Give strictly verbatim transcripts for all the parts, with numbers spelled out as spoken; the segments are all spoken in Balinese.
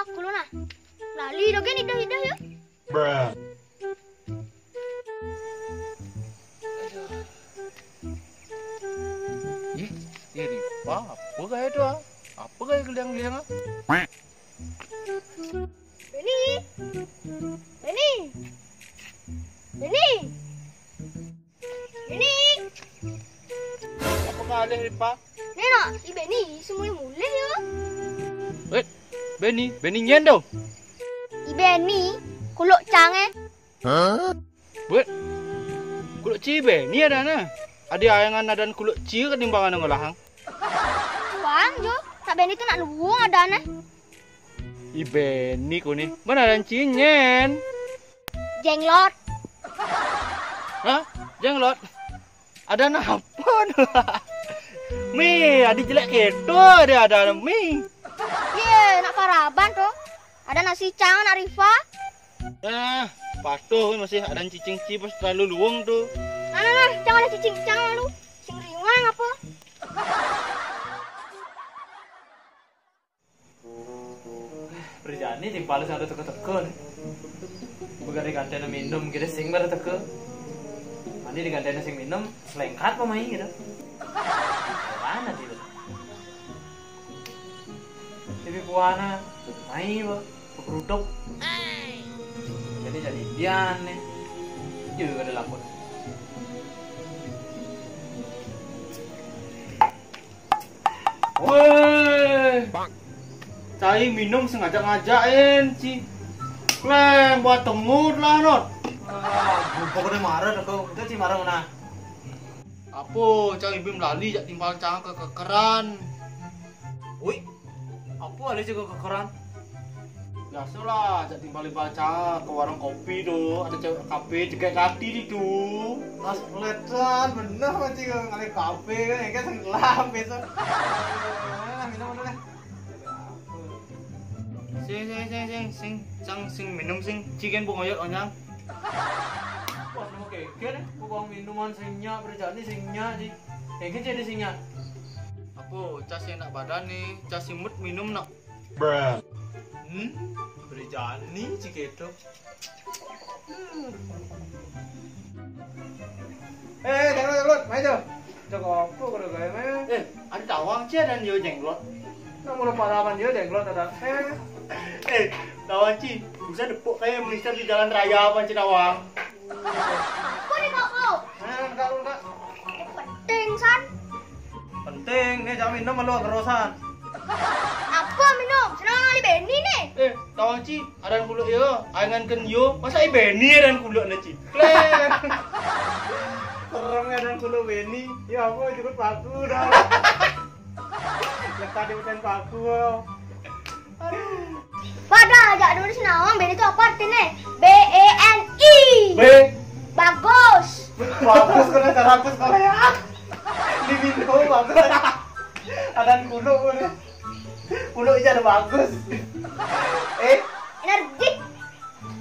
Aku lu nah. Lali dogen idah-idah ya. Bruh. Ih, ih, Rifa, apa gaya tu ah? Apa gaya geliang-geliang ah? Beni. Beni. Beni. Beni. Apa kah ada Rifa? Nena, si Beni semula-mula ya. Wait, Beni, Beni nyen tu. I Beni, kuluk cang eh. Hah? Buat kuluk ci Beni ada na. Ada ayangan adan kuluk ci ketimbang anak ngelahang. Bang jo, nak Beni tu nak luwung ada na. I Beni ku ni. Mana adan ci nyen? Jenglot. Hah? Jenglot? Ada apa tu? Mi, adi jelek keto ada ada mi. Ye, nak paraban tu. Ada nasi cang nak Rifa. Ah, patuh masih ada cicing ci pas terlalu luwung tu. Nah, nah, nah, cang ada cicing cang lalu. Sing riwang apa? Perjani timpal sing ada teka-teka ni. Bukan digantena minum kita sing baru teka. Mandi digantena sing minum selengkat pemain gitu. Mana tidak? Tapi puana mai ba kerutuk. Jadi jadi dia nih. Juga ada lapor. Weh, cai minum sengaja ngajakin ci. Kleng buat temut lah not. Ah, pokoknya marah aku. Itu ci marah mana? Apa cai bim lali jak timbal cang kekeran. Wih, apa ada juga kekeran? Biasalah, jak timbal-timbal cang ke warung kopi tu, ada cewek kafe jegai kaki di tu. Mas keletan bener masih ke ngalih kafe kan, ya kan tenggelam besok. Nah, minum dulu deh. Sing sing sing sing sing cang sing minum sing cigen bu ngoyot onyang. Wah, nama keke nih, aku bawa minuman singnya, berjani singnya sih. Keke jadi singnya. Apa cas enak badan nih, cas simut minum nak. Bruh. Hmm, berjani cik itu. Eh, jangan lut, main tuh. Cok apa kalau gaya mah? Eh, ada tawang cia dan yo jenglot. Nah, mula paraman yo jenglot ada. Eh, eh, tawang ci, bisa depuk kayak melintas di jalan raya apa ci tawang? Apa nih kok kau? Nah, enggak lu enggak. Penting san. Penting nih, jangan minum lu kerosan. Apa minum? Senang kali Beni nih. Eh, tawang ci, aran kuluk yo, angan ken yo, masa i Beni aran kuluk na ci. Kleng. Serem ya dan kulo Beni. Ya apa ikut paku dah. Ya tadi udah paku. Aduh. Pada aja dulu sih nawang Beni itu apa artinya? B E N I. B. Bagus. Bagus kena cara bagus kau ya. Di Indo bagus. Ada kulo kau. Kulo aja ada bagus. Eh, energik.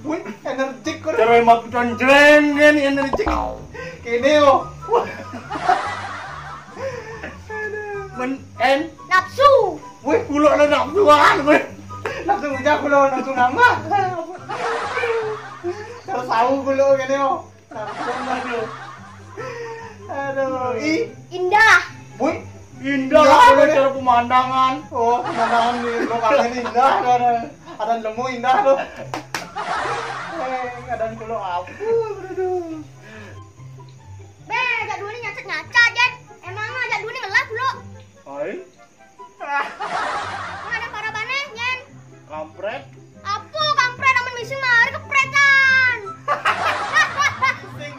Wih, energik kok. Cara makan jreng kan energik. Kene yo. Men en nafsu. Wih, kulo ada nafsuan wih. Nafsu ngejak kulo nafsu nama. Terus tahu kulo kene yo. Nafsu aduh. Aduh, ih. Indah. Wih, indah. Indah, cara pemandangan. Oh, pemandangan di lokasi ini indah ada. Ada lemu indah tuh. Eh, keadaan kulo apa, aduh. Be, ajak dua ni nyacak-nyacak, Jen. Emang ajak dua ni ngelak lo. Hai. Emang ada parah baneh, Jen. Kampret. Apa kampret, amun misi mari kepretan. Sing.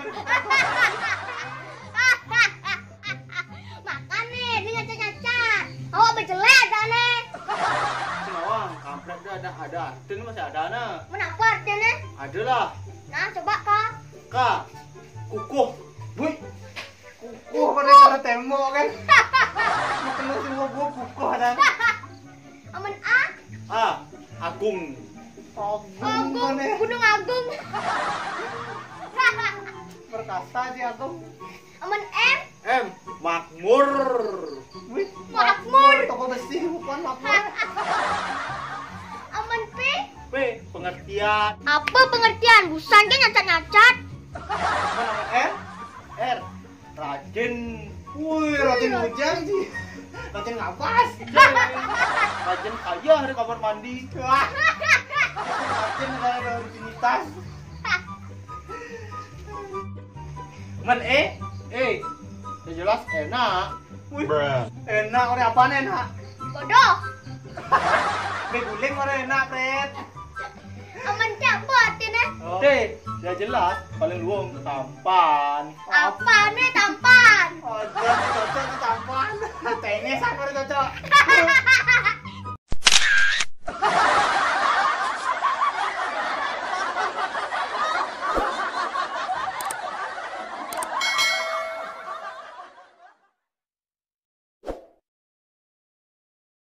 Makane, dia nyacat-nyacat. Awak bejelek dah ne. Sing awang, kampret tu ada, ada artin masih ada ne. Mun apa artinnya? Adalah. Nah, coba kak. Kak, kukuh. Wih, kukuh pada cara tembok kan. Makan semua buah kukuh dah. Amun A? A, Agung. Agung, Agung, mana? Gunung Agung. Perkasa si Agung. Amun M? M, Makmur. Wih, Makmur. Toko besi bukan Makmur. Amun K? Pengertian. Apa pengertian? Busan ke nyacat-nyacat. Apa nama R? R. Rajin. Wih, rajin hujan sih. Rajin ngapas. Rajin kaya ada kamar mandi. Wah. Rajin ada rutinitas. Men eh, eh, ya jelas enak. Wih, enak, orang apa enak? Bodoh. Mie guling orang enak, Pret. Aman cak buatin eh. Teh, ya jelas paling luwung tampan. Apa nih tampan? Aja cocok ke tampan. Tengesan orang cocok.